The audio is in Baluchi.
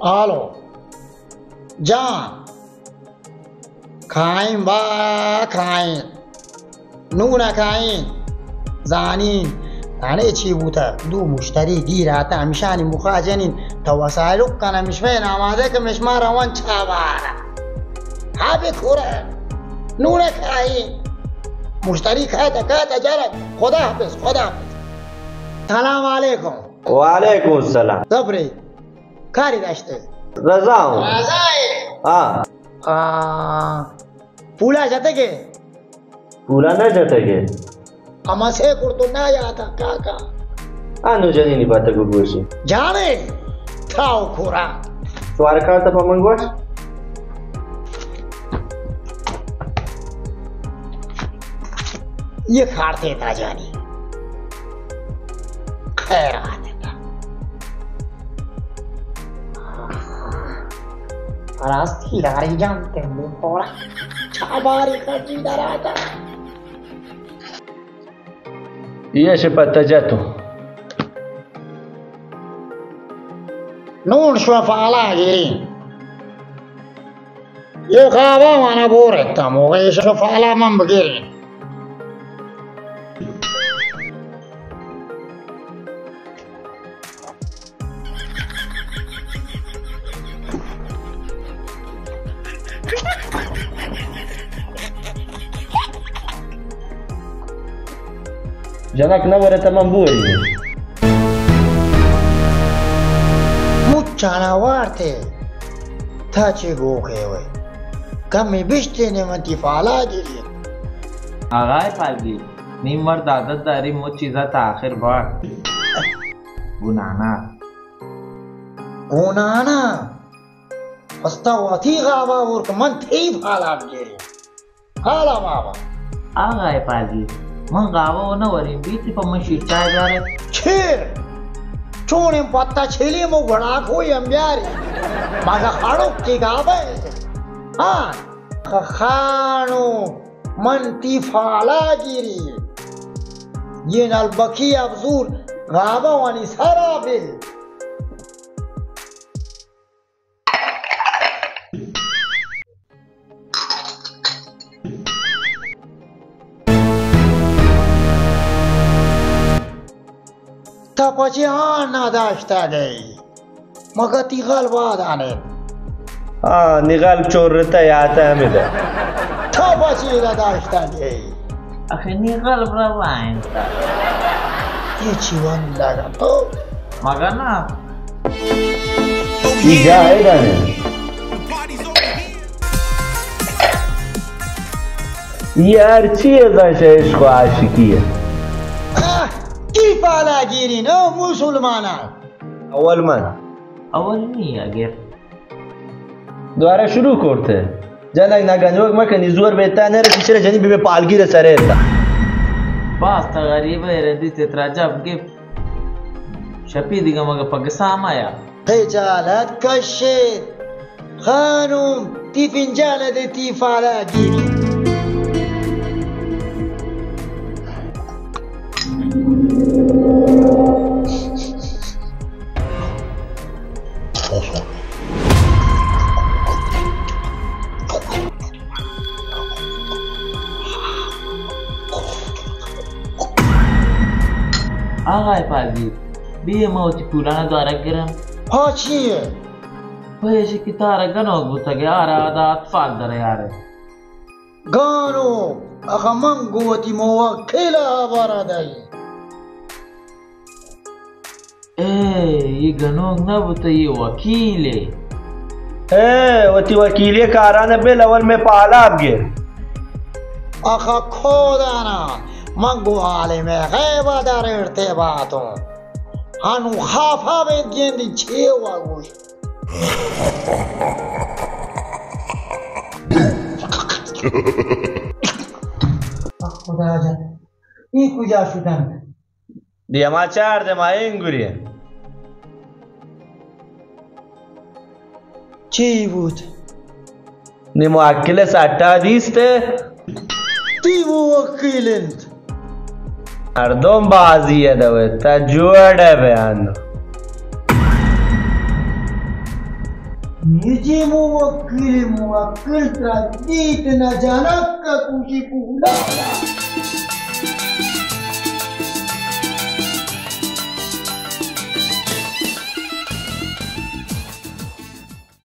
آلو جان، کائیں با کائیں، نون کائیں، زانین، تانے چی بوتا؟ دو مشتری گیر آتا، ہمشانی مخا جنین، تو وسائل کن، ہمش میں نامازے کہ مشما روان چابارا۔ ہا بے کورا، نون کائیں، مشتری کھاتا کھاتا جارا، خدا حافظ، خدا حافظ۔ سلام علیکم۔ وعلیکم السلام۔ صبرے۔ کاری داشتے؟ رضا ہوں۔ رضا ہے؟ ہاں۔ آ، پولا جتے کے؟ پولا نہ جتے کے؟ اما سے کرتو نہ یاتا کاکا۔ آنو جنینی بات کو گوشی۔ جانے؟ تھاو کورا۔ سوار کار تا پمنگوش؟ یہ کارتے تا جانی۔ خیر آتے تا۔ راستی لاری جان تندی پورا۔ چاباری کجی در آتا۔ یہ شپت جتو۔ نون شو فالا گیری۔ یہ غابہ وانا بور اتم ہو گئے، شو فالا من بگیریں۔ جنک نہ ورے تہ من بوئی۔ مچانا وارتے۔ تا چے گوکے ہوئے؟ کمی بشتے نے من تی فالا گیری۔ آغائے پالگی، نی مرد عادت داری مچ چیزا تا آخر بار۔ گنانا۔ گنانا؟ پستا وتی غابا ورک من تی فالا گیری۔ حالا ماما۔ آغائے پالگی، من غابہ و نہ وریں، بیتی پہ من شیر چائے بیارے۔ شیر؟ چونیں پتا چھلیم و گھڑا کوئی ہم بیاری۔ مگہ خانوک کی غابہ ہے؟ ہاں، خ-، خانوک، من تی فالا گیری۔ یہ نلبکی ابزور غابہ وانی سرا بل۔ تا پچے آن نداشتگ ئے؟ مگہ تی غلب آدانے۔ آ، نی غلب چورتا یات ہمیں دا۔ تا پچے نداشتگ ئے؟ اخی نی غلب روائیں تا۔ یہ چی وندگ تو؟ مگہ نا۔ ای جاہے دانے۔ یہ ہر چی ہے دانے عشق و عاشقی ہے۔ آہ، کی پالا گیری نو مسلمانا۔ اول من۔ اول نی اگر۔ دوارہ شروع کرتے۔ جنگ نہ گنوک مکنی، زور بیتا نہ رسی، چرے جنی بے پالگیر سرے تا۔ باز تا غریب ہے، ردی تے ترا جب گپ۔ شپی دیگہ مگہ پگ ساما یا۔ خجالت کشے خانم، تی فنجان دے تی فالا گیری۔ آغائے پالگیر، بیا ما وتی پولانا دوارگ گراں۔ پا چی ئے؟ پہ ایشی کہ تارا گنوک بوتگ ئے، آرا ادا اطفال در یارے۔ گانوک؟ اخہ من گوں وتی موکل ءَ ہبر ءَ دئیں۔ اے، اے گنوک نہ بوتہ، اے وکیلے۔ اے، وتی وکیلی کاران ءَ بل، اول مئے پالا بگر۔ اخہ کودانا، من گوں عالم غیب ءَ در ارتباط اوں۔ ہنو خافا بیت گندی چے وا گوشت۔ خدا جان، اے کجا شتنت؟ دیما چار، دیما اینگوری۔ چی بوت؟ نی موکل سٹا دیست۔ تی موکل انت۔ مردم بازی ءَ دوت، تا جوڑ ءَ بیان۔ نجی موکل، موکل ترا دیت نہ جانک کا کوشی پولا۔